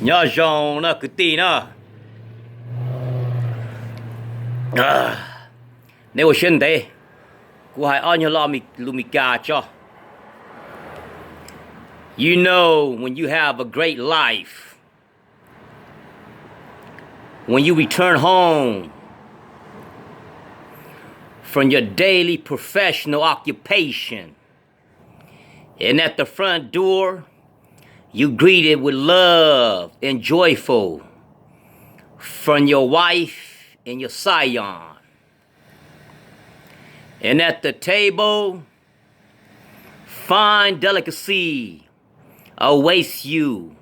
Nyob zoo na kwv tij na. Neb ua siab ntev, kuv hais ob nyuag lo lus Meskas tso. You know, when you have a great life, when you return home from your daily professional occupation, and at the front door, you greeted with love and joyful from your wife and your scion. And at the table, fine delicacy awaits you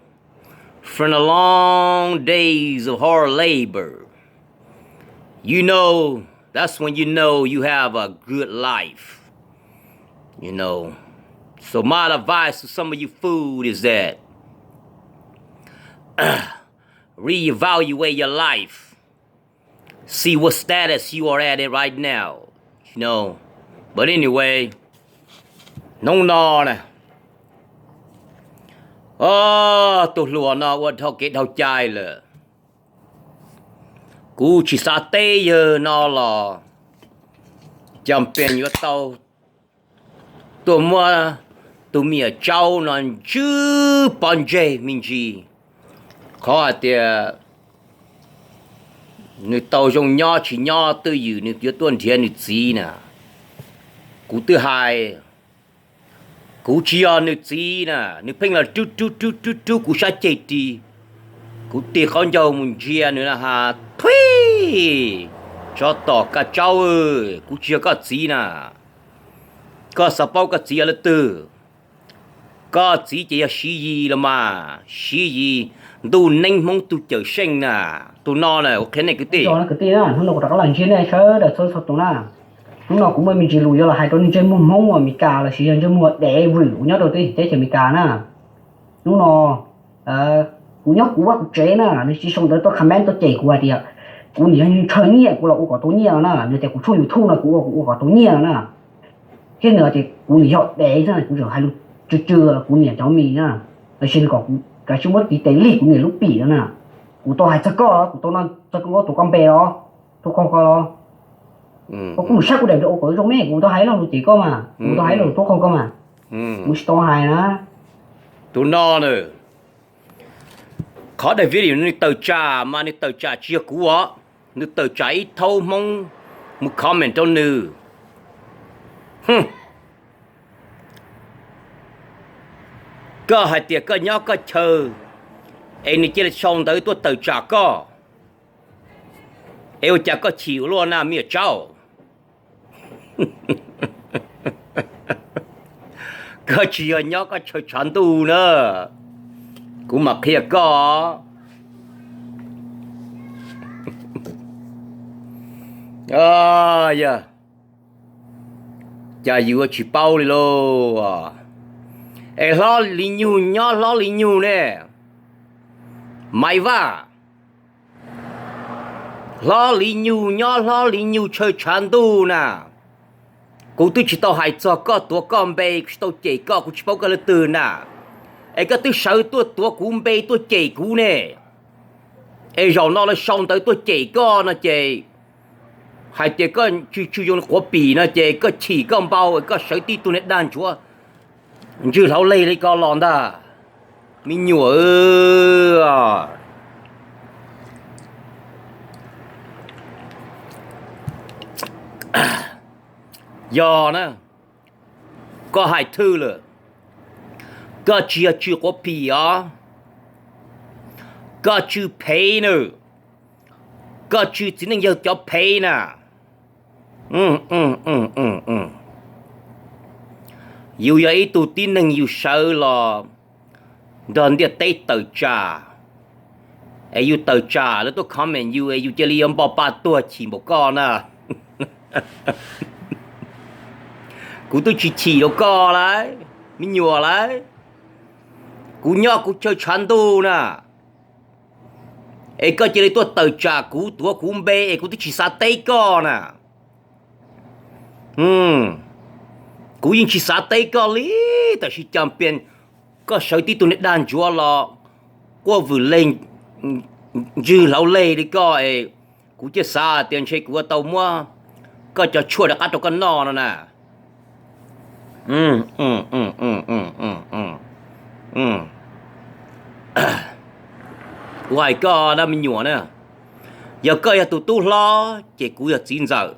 from the long days of hard labor. You know, that's when you know you have a good life. You know. So my advice to some of you food is that reevaluate your life. See what status you are at it right now. You know. But anyway, hnub no na, tus hluas no ua dhau kev dhau cai lawm. Kuv tsis xav teb yawg no los, cas pes yuav tau tuaj muab tus me nyuam tsaub no ntswb pob ntseg me ntsis. Qhov hais tias nws tau zoo nyob tsis nyob twj ywm nws yuav tuaj nrhiav nws txiv na. Kuv twb hais, kuv tsis yog nws txiv na, nws pheej los rub rub rub rub rub kuv sab ceg ris. Kuv tig qaub ncaug mus ntsia nws na has, thuib, tsov tom kaj tsaub, kuv tsis yog koj txiv na. Koj xav paub koj txiv yog leej twg? Koj txiv ces yog Siv Yis los mas, Siv Yis ntuj neeb Hmoob tug cawm seej na. Tus no na ua qhia nej kwv tij. Kwv tij, hnub no kuv rov qab los ntsib nej sawv daws txhua txhua tus na. Hnub no kuv muaj me ntsis lus yuav los hais rau nej ntsej muag Hmoob uas Amelikas lossis yog ntsej muag dev vwm uas nyob rau teb chaws Amelikas na. Hnub no kuv nyob kuv vaj kuv tsev na, nws tsis sau ntawv tuaj comment tuaj cem kuv hais tias kuv niam yog ntshaw nyiaj kuv los ua kom tau nyiaj no na, nws tias kuv tshuaj YouTube no kuv ua kuv ua kom tau nyiaj no na. Thiab nws tias kuv niam yog dev xwb, kuv tseem hais lus tsw tsw los kuv niam cov mis na. Los sis nws kom kuv kav tsij muab tiv tes lig kuv niam lub pim no na. Kuv tau hais txog koj, kuv tau no txog koj, tus koj npe os, tau qaug koj los. Koj kuj mus saib kuv daim video kom zoo me, kuv tau hais lo lus cem koj mas, kuv tau hais lo lus tau qaug koj mas. Kuv tsis tau hais na. Tus no na, qhov daim video nws tawm tsam mas nws tawm tsam tsis yog kuv os, nws tawm tsam ib thaub Hmoob mus comment rau nws. Koj hais tias koj nyob koj chaw, es nws cia li sau ntawv tuaj tawm tsam koj, es ua cas koj chim ua luaj na me nyuam tsaub? Koj tsis yog nyob koj chaw tshav ntuj na, kuv mam qhia koj. Yog cas yus ua tsis paub li lauj? Es hlob li nyug nyob hlob li nyug ne, Maiv Vaj. Hlob li nyug nyob hlob li nyug chaw tshav ntuj na. Kuv twb tsis tau hais txog koj tuav koj npe, kuv tsis tau cem koj, kuv tsis paub koj leej twg na. Es koj twb sawv tuaj tuav kuv npe tuaj cem kuv ne. Es zaum no lawv sau ntawv tuaj cem koj no ces hais tias koj tsw tsw zoo li quav pim no ces koj chim koj npau, koj sawv tib tug niag dag ntsuav ntswg hlauv leg li ko los ntag, me nyuam. Yog na, koj hais thwj lawm, koj tsis yog tsw quav pim os, koj tsw phem na, koj tsw txiv neej yawg cov phem na. Yus yog ib tug tib neeg yus sawv los nrog ntiaj teb tawm tsam, es yus tawm tsam lawv tuaj comment yus es yus cia li yuav npo pa tuag chim npaum koj na. Kuv twb tsis chim rau koj lauj, me nyuam lauj. Kuv nyob kuv chaw tshav ntuj na, es koj cia li tuaj tawm tsam kuv, tuav kuv npe es kuv twb tsis xav teb koj na. Kuv yeej tsis xav teb koj li, tab sis cas pes koj sawv tib tug niag dag ntsuav los quaj vwm leg ntswg hlauv leg li koj es, kuv cia xav tias ntshe kuv yuav tau muab koj cov tshuaj rov qab rau koj noj no na. Kuv hais koj na me nyuam na, yog koj yog tus tub hlob ces kuv yog txiv ntxawm.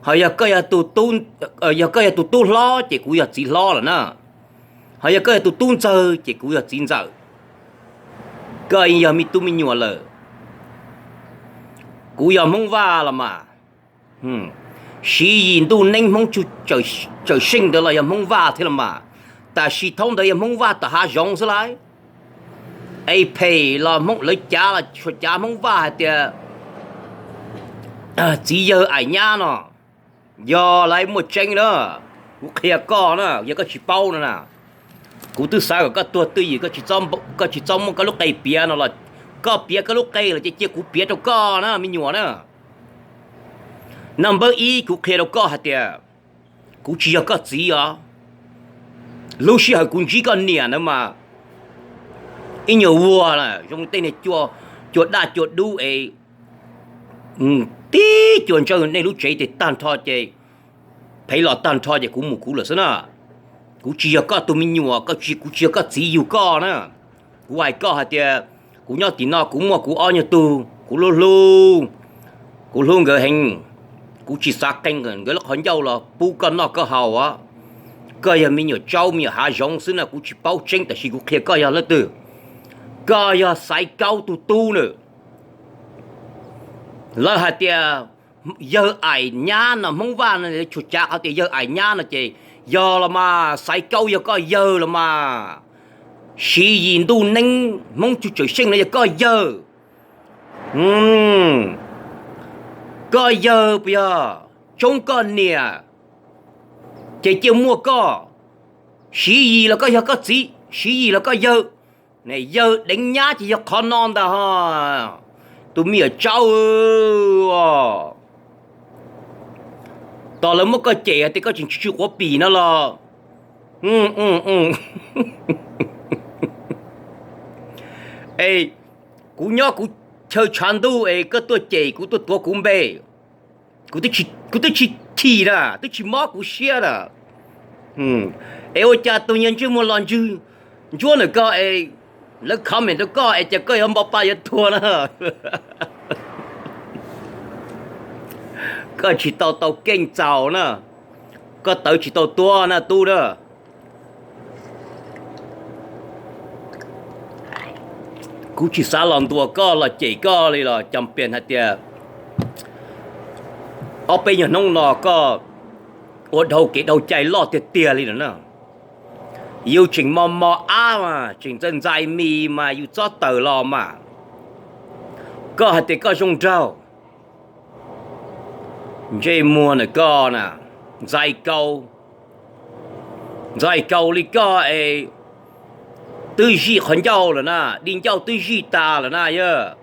Ho yog koj yog tus tub, yog koj yog tus tub hlob ces kuv yog txiv hlob lawm na. Ho yog koj yog tus tub ntxawg ces kuv yog txiv ntxawm. Koj yog me tub me nyuam lawm. Kuv yog Hmoob Vaj los mas, Siv Yis Ntuj Neeb Hmoob Tswv Tsawm Seej ntawd los yog Hmoob Vaj thiab los mas, tab sis thaum ntawd yog Hmoob Vaj tom hav zoov xwb lauj. Es phem los Hmoob lawv cav los tsuas cav Hmoob Vaj hais tias txiv yawg aim nyab no. Yog lawv muaj tseeb na, kuv qhia koj na, yog koj tsis paub no na, kuv twb xav kom koj tuag twj ywm, koj tsis txhob muab koj lub qe piav no los, koj piav koj lub qe los ces cia kuv piav rau koj na me nyuam na. Naj npawb ib kuv qhia rau koj hais tias kuv tsis yog koj txiv os. Lub sij hawm kuv ntsib koj niam ntawd mas ib nyuag vuag na zoo li tej niag cua daj cua dub es tib cua ntsawj nej lub tsev ces tag nrho ces phev los tag nrho ces kuv mus kuv lawm xwb na. Kuv tsis yog koj tus me nyuam, kuv tsis yog koj txiv yug koj na. Kuv hais koj hais tias kuv nyob tim no kuv muaj kuv ob nyuag tug, kuv hlub hlub, kuv hlub nkawd heev. Kuv tsis xav qee nkawd lub qhov ncauj los pub koj noj koj haus. Koj yog me nyuam tsaub me nyuam hav zoov xwb na, kuv tsis paub tseeb tab sis kuv qhia koj yog leej twg. Koj yog Xaiv Kaub tus tub na. Lawv hais tias yawg aim nyab no, Hmoob Vaj no tsuas cav qhov tias yawg aim nyab no ces yog los mas, Xaiv Kaub yog koj yawg los mas. Siv Yis Ntuj Neeb Hmoob Tswv Tsawm Seej no yog koj yawg. Koj yawg puas yog? Tsoob koj niam ces cia muaj koj. Siv Yis los koj yog koj txiv, Siv Yis los koj yawg. Yawg deev nyab ces yog qhov no ntag ho. Tus me nyuam tsaub, tos lawv muab koj cem hais tias koj tseem tsw tsw quav pim no los. Es kuv nyob kuv chaw tshav ntuj es koj tuaj cem kuv tuaj tuav kuv npe, kuv twb tsis chim na, twb tsis mob kuv siab na. Es ua cas tus niag ntsej muag los ntswg ntsuab ntawm koj es lawv comment rau koj es cas koj yuav npo pa yuav tuag na? Koj tsis tau tau keej txaus na, koj tawv tsis tau tuab na tub na. Kuv tsis xav los ntuas koj los cem koj li los cas pias hais tias ob peb nyuag hnub no koj ua dhau kev dhau cai loj tiag tiag li lawm na. Yus tseem mos mos ab mas tseem ntxais ntxais mis mas yus txob taws los mas koj hais tias koj zoo nraug. Ntsej muag ntawm koj na, ntxais kaus, ntxais kaus li koj es twb zij qhov ncauj lawm na, di ncauj twb zij tas lawm na yog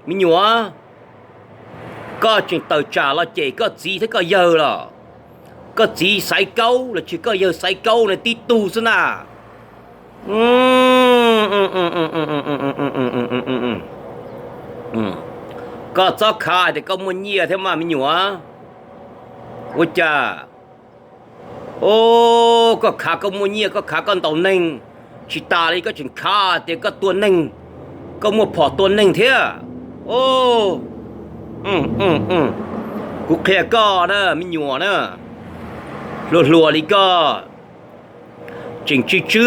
me nyuam. Koj tseem tawm tsam los cem koj txiv thiab koj yawg los? Koj txiv Xaiv Kaub los tsis koj yawg Xaiv Kaub na tib tug xwb na. Koj txhob khav tias koj muaj nyiaj thiab mas me nyuam. Ua cas? O, koj khav koj muaj nyiaj, koj khav koj ntaus neeg, tsis tas li koj tseem khav tias koj tua neeg, koj muaj phom tua neeg thiab. O, kuv qhia koj na me nyuam na, hluas hluas li koj tseem tsw tsw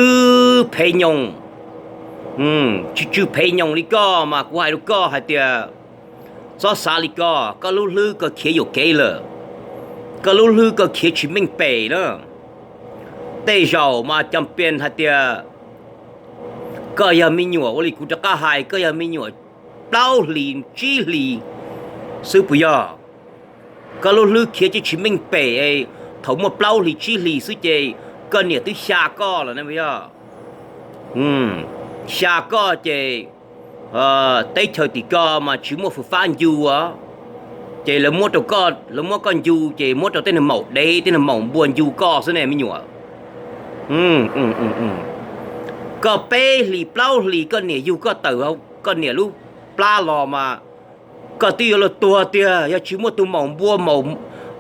phev nyoos, tsw tsw phev nyoos li koj mas kuv hais rau koj hais tias txhob xav li ko, koj lub hlwb koj khiav yuam kev lawm, koj lub hlwb koj khiav tsis meej pem na. Tej zaum mas cas pias hais tias koj yog me nyuam ua li kuv rov qab hais, koj yog me nyuam plaub hlis tsib hlis xwb puas yog? Koj lub hlwb khiav tsis tsis meej pem, thaum muaj plaub hlis tsib hlis xwb ces koj niam twb xya koj lawm ne puas yog? Xya koj ces teb chaws tim ko mas tsis muaj fwm fab ncu os, ces lawv muab rau koj, lawv muab koj ncu ces muab rau tej niag maum dev tej niag maum npua ncu koj xwb ne me nyuam. Tau peb hlis plaub hlis koj niam yug koj tawm koj niam lub plab los mas koj twb yuav luag tuag tiag. Yog tsis muaj tus maum npua,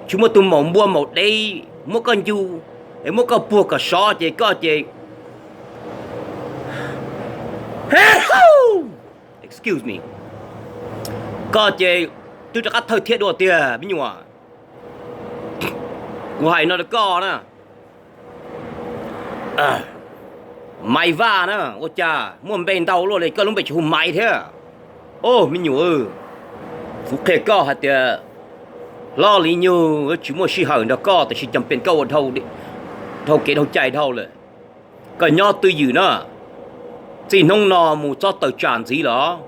tsis muaj tus maum npua maum dev muab koj ncu es muab koj puag kom sov ces koj ces, excuse me, koj ces twb rov qab thawj thiab dua tiag me nyuam. Kuv hais no rau koj na, Maiv Vaj na, ua cas muaj npe ntau luaj li, koj lub npe tsis hu Maiv thiab? Au me nyuam, kuv qhia koj hais tias Hlob Lis Nyug tsis muaj sij hawm nrog koj, tiam sis cam pees koj ua dhau kev dhau cai dhau lawm. Koj nyob twj ywm na, txij hnub no mus txhob tawm tsam ntxiv los.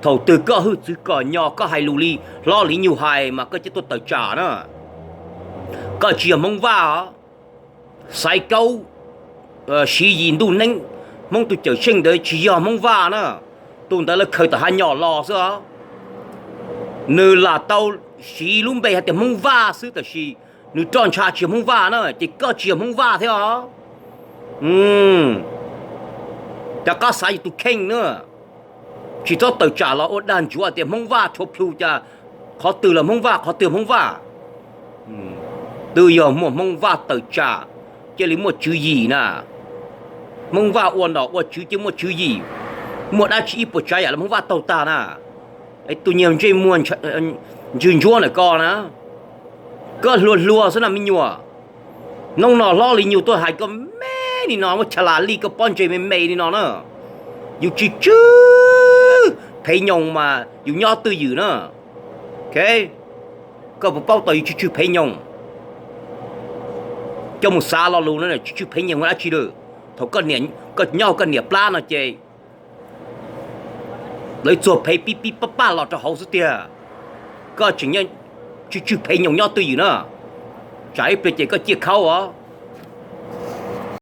Thaum twg koj hwj txwv kom nyo koj hais lus li Hlob Lis Nyug hais mas koj cia tuaj tawm tsam na. Koj tsis yog Hmoob Vaj os. Xaiv Kaub, Siv Yis, Ntuj Neeb, Hmoob tus cawm seej ntawd tsis yog Hmoob Vaj na. Tus ntawd lawv khaws tom hav nyom los xwb os. Nws lam tau siv lub npe hais tias Hmoob Vaj xwb tab sis nws roj ntsha tsis yog Hmoob Vaj na, ces koj tsis yog Hmoob Vaj thiab os. Rov qab xav yus tus kheej na. Tsis txhob tawm tsam los ua dag ntsuav tias Hmoob Vaj rhuav plhu cas qhov twg los Hmoob Vaj, qhov twg Hmoob Vaj. Twb yog muaj Hmoob Vaj tawm tsam, cia li muaj tswv yim na. Hmoob Vaj ua nom ua tswv cia muaj tswv yim, muaj dab tsi ib puas tsav yam los Hmoob Vaj taug tag na. Es tus nyiag ntsej muag ntswg ntsuab ntawm koj na, koj hluas hluas xwb na me nyuam. Hnub no Hlob Lis Nyug tuaj hais koj me li no, muab chas las li koj pob ntseg me me li no na. Yus tsw tsw phev nyoos mas yus nyob twj ywm na. Koj puas paub tau yus tsw tsw phev nyoos? Coj mus xav lo lus no, tsw tsw phev nyoos dab tsi lawm. Thaum koj nyob hauv koj niam plab no ces lawv txuag phev pib pib paj paj los rau hauv xwb tiag. Koj tseem tsw tsw phev nyoos nyob twj ywm na, tsam ib pliag ces koj ciaj khaub os.